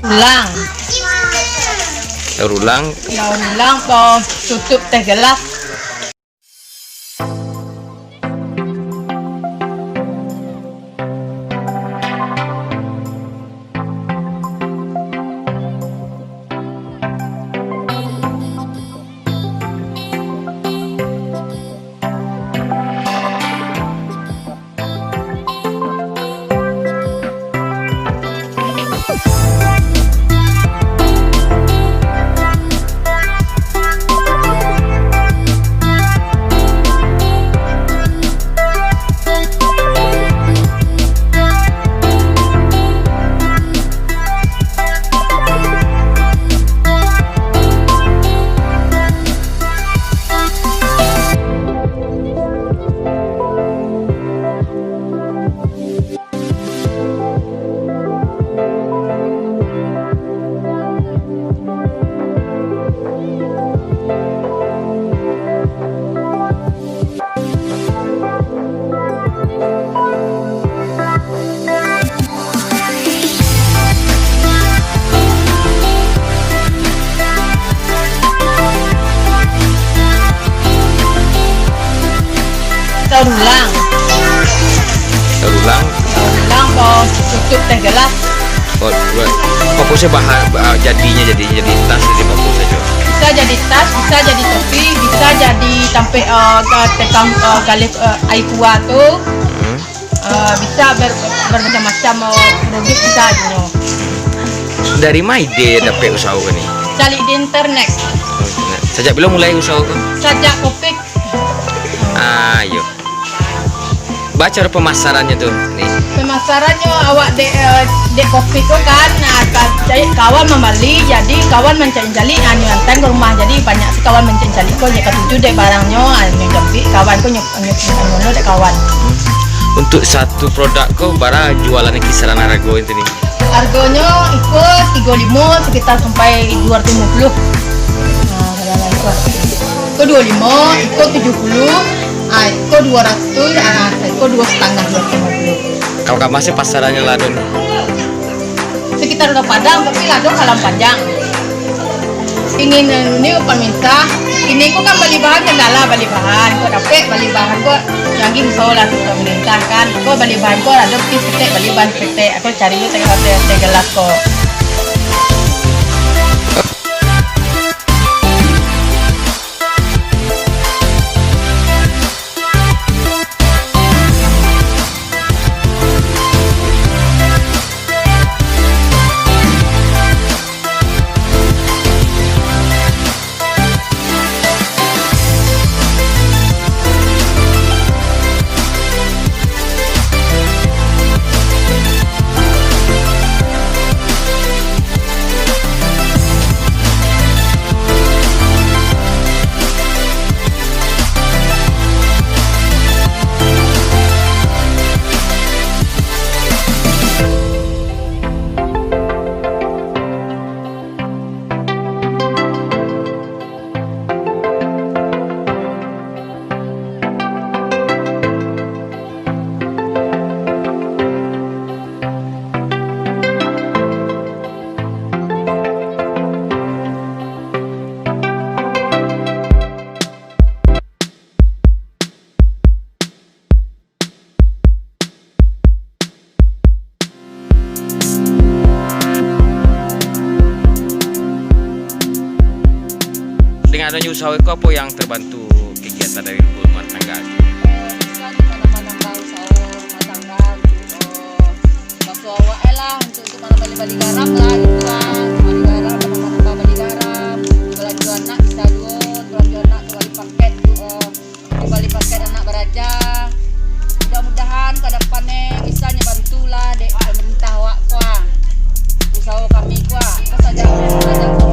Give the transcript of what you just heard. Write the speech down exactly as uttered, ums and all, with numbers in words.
Ulang. Daur ulang. Daur ulang, po, tutup teh gelas. Daur ulang. Daur ulang. Daur ulang, po, tutup teh gelas. Oh, buat. Fokusnya bahan, ba-, jadinya jadi, jadi tas, jadi fokus saja. Bisa jadi tas, bisa jadi topi, bisa jadi tampek, eh, ka-, tekang, eh, galeh, eh, aia kuah tu. Hmm. Eh, bisa ber-, bermacam-macam, eh, produk bisa nyo. Dari ma ide dapek usaho ko ni? Cari di internet. Oh, internet. Sajak bilo mulai usaho ko? Sajak covid. Ah, iyo. Baa caro pamasarannyo tu, ni? Pamasarannyo awak dek, eh, dek covid tu kan, nah, ka-, cari kawan mambali, jadi kawan mancaliak-caliak, ah, nyo antaan ka rumah. Jadi banyak se kawan mancaliak-caliak ko, nyo katuju dek barangnyo, ah, nyo jambi kawan ko nyo Nyo, nyo, nyo dek kawan. Untuk satu produk ko, bara jualannyo kisaran hargo itu ni? Hargonyo iko tigo limo sekitar sampai dua ratus limo puluh. Nah, harga iko. Iko dua limo, iko tujuh puluh, ah, iko dua ratus, ah, iko dua setengah, dua ratus lima puluh. Kalau ka ma se pasarannyo lah, Don? Sekitar Kota Padang, tapi Lado Kalam Panjang. Ingin anu ni, paminta, ini ko kan bali bahan kan, dah lah bali bahan, ko dapek bali bahan ko, yang gini usaho lah tu paminta kan, ko bali bahan ko ado pis ketek, bali bahan ketek, aku cari tu tengok teh, teh gelas ko. Dengan adonyo usaho iko, apo yang terbantu kegiatan dari ibu rumah tangga? Bisa nambah-nambah usaho rumah tangga, untuk, eh, basuo awak lah, untuk, untuk manambah bali garam lah, gitu lah. Bali garam, nambah-nambah bali garam. Balanja anak bisa juo, balanja anak tu bali paket tu, eh, Bali paket anak baraja. Mudah-mudahan ka dapannyo bisa nyo bantulah dek pamarintah awak ko, ah. Usaho kami ko, ah. Ko sajo, sajo.